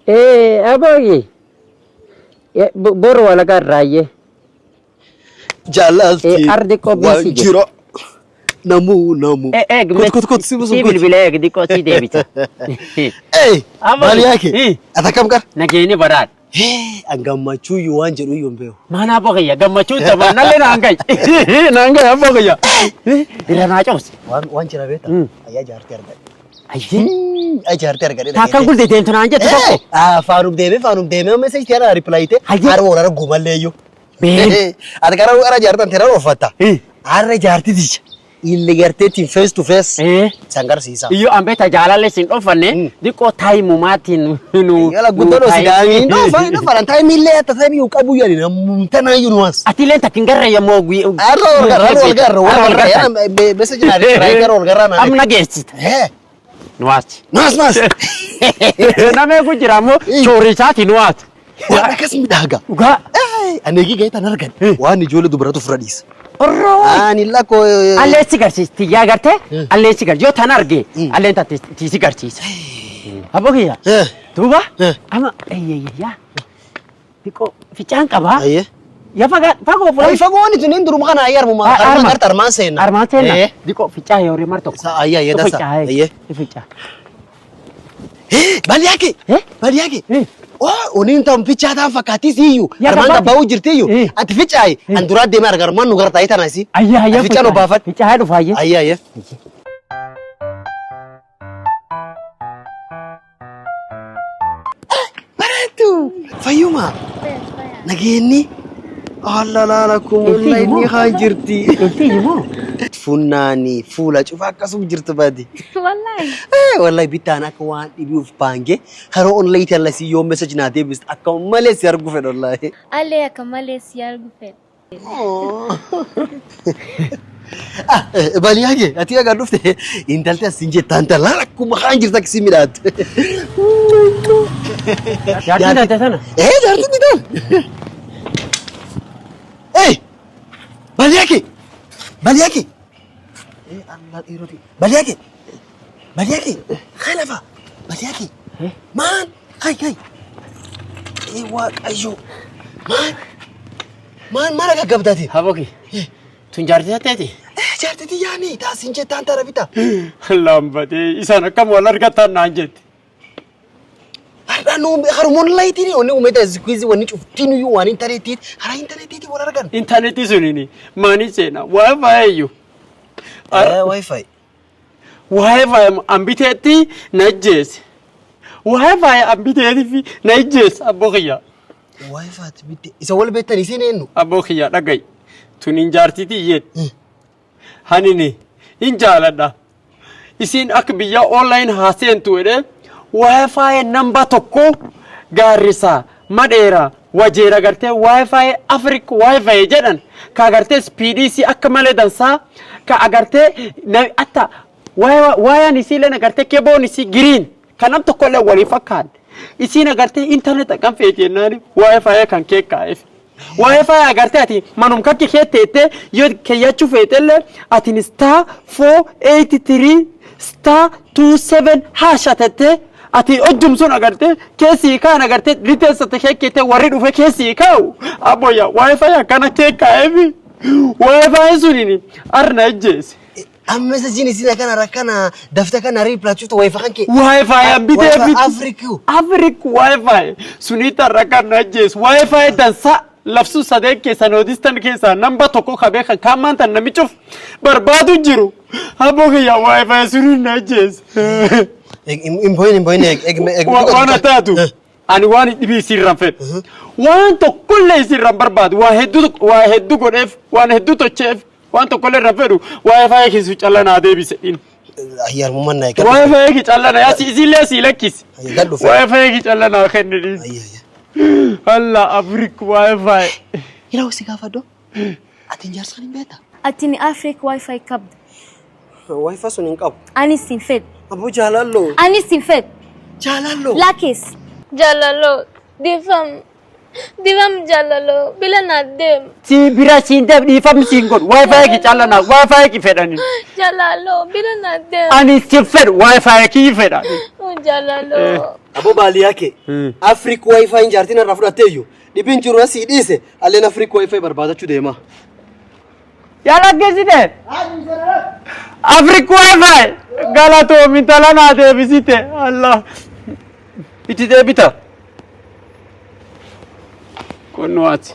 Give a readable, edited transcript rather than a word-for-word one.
Ee abooyi. Boru walagaa irraayyee. Jaalalti Ardi qophii waan si jedhe. jira. Namuu namuu. Eeg Kot kot kot si si bilbila eeg diqqoo si deebisa. Ee Abooyi. maal yaake? Ati akkam qara? Nageenyi baraadha. Hee an gammachuu iyyuu waan jedhu iyyuu hin beeku. Maana abboo kiyya gammachuu taphaan nallee naan gahi. Naan gahi abboo kiyya. Irra naa cabsi. Waan waan jira beektaa? Ayyaa jaartii argadhe. Ayyee. Ayyaa jaartii argadhe. Taakkan gulte deemtu naan jettu tokko. Faanum deemee faanum deemee amma isa itti reply ta'e. Ayyee. Harma wal arguu mallee iyyuu. Been. Ati gara gara jaartan tira uffatta. Har'a jaartii tiyya. Illi garteetiin face to face. San garsiisa. Iyyuu an beekta jaalalle sin dhoofanne diqqoo taayimumaatiin nu. Yala guddoon osi daa'imni hin dhoofa hin dhoofa lan taa'imni illee akka taa'imni hin qabu yaani namumta naa iyyuu nuwas. Atiileen takka hin garre yemmuu guyyaa. Har'a wal garra har'a wal garra wal garra yana message naa reply gara wal garra naa. Amna geessita. Nuwaati. Nuwas nuwas. Nama eegu jira ammoo choorisaati nuwaati. Waan akkas midhaaga. Dhugaa. Ani eegi gahee tan argan waan ijoollee dubaratu ofirra dhiisa. Orroo. Ani lakkoo. Alleen si garsiisti yaa gartee alleen si garsiisa yoo tan arge alleen tan si garsiisa. Abbo kiyya. Duuba amma eeyyayyaa xiqqoo ficcaan qabaa. Ya fagoo Ay fuula. fagoo ni tuni duruma kana ayyar muma Arma. arma garta armaan seenna. Armaan seenna. Diqoo ficcaa yoo mar tokko. Sa ayya ayya dasa. Ayye. Ficcaa. Baliyaake. Baliyaake. Oh oniin tan ficaa tan fakkaatti siyyuu. Yaa Armaan gabaati. gabbaa jirti iyyuu. Ati ficaayi. An duraa deemee arga armaan nu garta ayita nasi. Ayya ayya. Ficaa nu baafadhu. Ficaa dhufa ayya. Ayya ayya. Bareedu. Fayyuma. Nageenyi. Allalaala kumulla inni haan jirti. Funnaani fuula cufa akkasuma jirtu badi. Wallahi. Wallahi bittaan akka waan dhibuuf baange haroo online tallasii yoo message naa deebiste akka malee si argu fedha wallahi. Alee akka malee si argu fedha. Baliyaage ati egaa dhufte intalti as hin jettaan tallaan akkuma haan jirtu akkasii midhaatte. Jaartiin taate sana. Ee jaartiin ni taate. Ee baliyaage baliyaage. Ee Allah dhiiroti baliyaage baliyaage kanafa baliyaage maan kai kai. Ee waaqayyo maan maan maal akka gabdaati. Haboki. Tun jaartii taateeti. Jaartii yaani taasiin jettaan tara bita. Lambatee isaan akkam wal argatan naan jette. Har'a nu harumoon laayitiin onni uummata zikwizi wanni cuftiin iyyuu waan intarneetiin karaa intarneetiitiin wal argan. Intarneetii suniin maanii seena waayifaayi iyyuu. Waayifaayi. Waayifaayi an biteetti na ijjeesse. Waayifaayi an biteetti na ijjeesse abboo kiyya. Waayifaayi bitte isa wal beektan isin eenyu? Abboo kiyya dhaga'i. Tuniin jaartiitii iyyeen. Hanini hin jaaladha. Isiin akka biyya online haa seentu jedhee waayifaayi namba tokko gaarrisaa madheera wajeera gartee waayifaayi Afrik waayifaayi jedhan ka agartee spiidii akka malee dansaa ka agartee atta waayaan isiileen agartee keboon isii giriin kan nam tokkollee walii fakkaan isiin agartee intarneet akkam feeti jennaani waayifaayi kan kee kaa'eef. Waayifaayi agartee ati manum kakki kee teettee yoo keeyyachuu feetellee atin star 483 star 27 hash atettee ati hojjum sun agartee keessii kaan agartee riteessate kee keettee warri dhufe keessii kaa'u abboyya waayifaayi akkana kee kaa'eefi waayifaayi suniin arna ijjeesse. Amma messajiin isin akkana rakkana dafta kana reply cuftu waayifaa kan kee. Waayifaayi an bitee Waayifaa Afrikuu. Afrik waayifaayi sunii tarra kan ajjeesu waayifaayi dansaa labsuu sadeen keessaa noodistan keessaa namba tokko qabee kan kaammaan tan namichuuf barbaadu jiru. Abboo kiyya waayifaayi sunii na ajjeese. Hin boyin hin boyin eeg eeg. Waan taatu ani waan dhibii isiirraan fedhu. Waan tokkollee isiirraan barbaadu waa hedduu waa hedduu godheef waan hedduu tocheef waan tokkollee irraan fedhu waayifaayi keessu calla naa deebise inni. Ayyaarmummaan naa eeggadhu. Waayifaayi ki calla na yaasi isiillee sii lakkisi. Eeggadhu. Waayifaayi ki calla naa kenni. Allah Afrik waayifaayi. Yeroo si gaafadhu ati jaarsaan hin beektaa? Ati ni Afrik Wi-Fi qabda. Waayifaa sun hin qabu. Anis hin fedhu. Aboo jaalalloo. Anis hin fedhu. Jaalalloo. Lakkis. Jaalalo difam difam jaalalo bila na deem. Si bira siin deem dhiifamni siin godhu waayifaayi ki calla naa waayifaayi ki fedhani. Jaalalo bila na deem. Ani si fedhu waayifaayi ki fedha. Jaalalo. Aboo baaliyaa kee. Afrik Wi-Fi jaartiin irraa fudhatteeyyu. Dhibbiin jiru asii dhiise alleen Afrik Wi-Fi barbaadachuu deema. Yaa lakkeessite. Afrik Wi-Fi galatoomi intala naa deebisite. Allah. Itti deebita. Qonnoo ati.